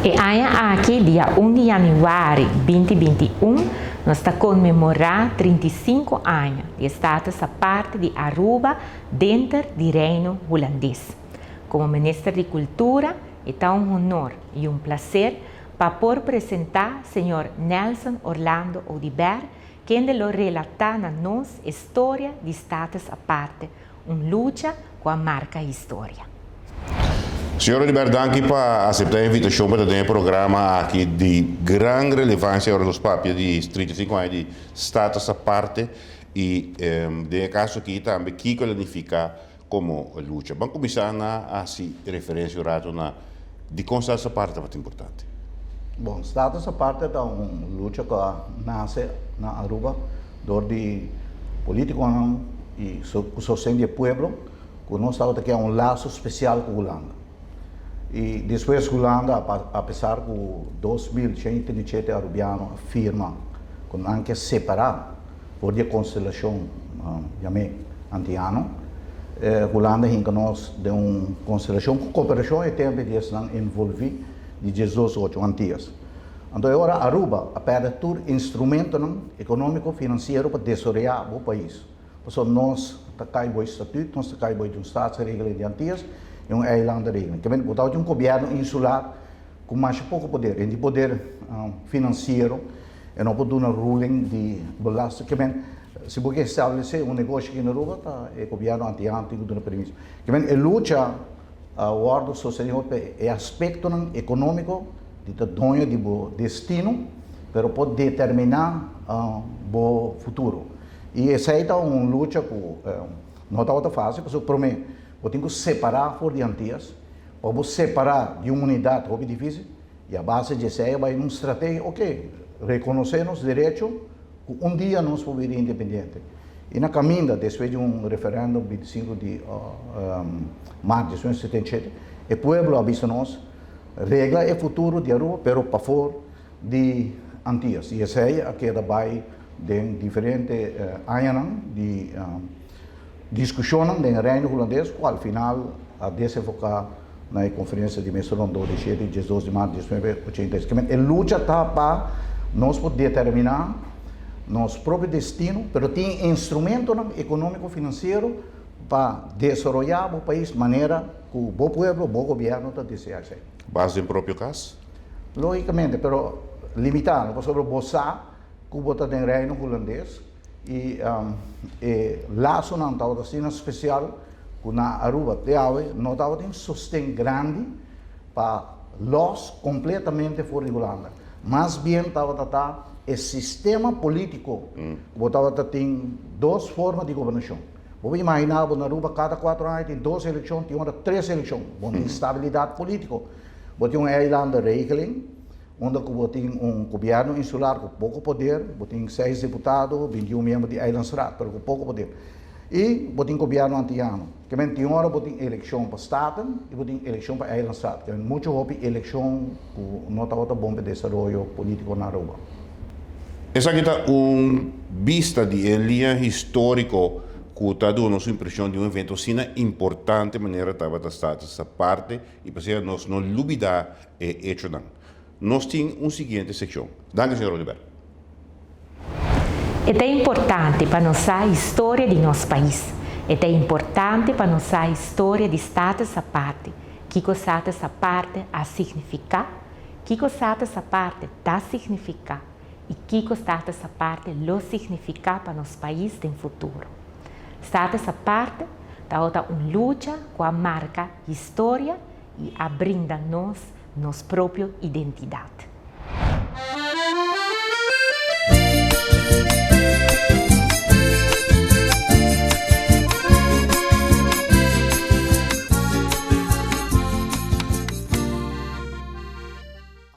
E aña aki, dia 1 di januari 2021, nos ta conmemora 35 aña di Status Aparte di Aruba den di Reino Hulandes. Como Minister di Cultura, ta un honor y un placer pa por presenta señor Nelson Orlando Oduber, kende lo relata na nos historia di Status Aparte, un lucha cu a marca historia. Señor Oduber, danki pa acepta e invitacion pa tene e programa aki di gran relevancia, ora nos papia di 35 aña di Status Aparte y den e caso aki tambe kico ta significa como lucha. Ban cuminsa na haci referencia un rato na di con Status Aparte ta importante. Bon, Status Aparte ta un lucha cu a nace na Aruba door di politico y sosten di pueblo, cu nos tabata kier un laso special cu Hulanda. Y despues Hulanda, apesar cu 2137 Arubiano a firma cu nan kier separa for di constelacion yama Antiano, Hulanda hinca nos den un constelacion cu cooperacion y tempo di nan envolvi di 18 Antillas. Anto, awor Aruba a perde tur instrumento economico, financiero pa desaroya e pais. Pasobra nos ta cay bou statuut, nos ta cay bou di un staatsregeling di Antillas y un eilandenregeling. Kiermen, bo tin un gobierno insular cu mas poco poder, y di poder financiero, y no por duna un ruling di belasting. Kiermen, si bo kier establece un negoshi aki na Aruba, ta e gobierno antiano tin cu duna permiso. Kiermen, e lucha a wordo sosteni e aspecto economico di ta doño di bo destino, pero por determina bo futuro. Y esey ta un lucha cu no ta facil, pasobra prome, bo tin cu separa for di Antillas, pa separa di un unidad, ta dificil, y a base di esey bay un strategia, ok, reconoce nos derecho, un dia nos por bira independiente. Y na caminda, despues di un referendum 25 di maart di 1977, e pueblo a bisa nos, regla e futuro di Aruba, pero pafo di Antillas. Y esey a keda bay den diferente aña di discusion den Reino Hulandes, cu al final a desemboca na conferencia di mesa rondo di 7 y 12 di maart di 1986. E lucha ta pa nos por determina nos propio destino, pero tin instrumento economico financiero pa desaroya e pais manera cu e pueblo, e gobierno ta desea. Base den propio cas? Logicamente, pero limita, pasobra bo sa cu bo ta den Reino Hulandes y e lasonan tabata asina special cu na Aruba te awe no tabatin un sosten grandi pa los completamente for di Hulanda. Mas bien tabata e sistema politico, bo tabata tin dos forma di gobernacion. Bo imagina, na Aruba cada 4 aña tin dos eleccion, tin ora tres eleccion. Bo tin estabilidad politico. Bo tin un eilandenregeling, unda cu tin un gobierno insular cu poco poder, tin 6 diputado, 21 miembro di eilandsraad, pero cu poco poder. Y bo tin gobierno antiano. Kiermen tin ora bo tin eleccion pa Staten y bo tin eleccion pa eilandsraad. Kiermen mucho hopi eleccion cu no tabata bon pa desaroyo politico na Aruba. Esaki ta un bista di liña historico cu ta duna nos impresion di un evento asina importante manera tabata Status Aparte y pa nos no lubida e hechonan. Nos tin un siguiente seccion. Danki, señor Oduber. Ta importante pa nos historia di nos pais. Ta importante pa nos historia di Status Aparte. Kico Status Aparte a significa, kico Status Aparte ta significa y kico Status Aparte lo significa pa nos pais den futuro. Status Aparte ta un lucha cu a marca historia y a brinda nos nos propio identidad.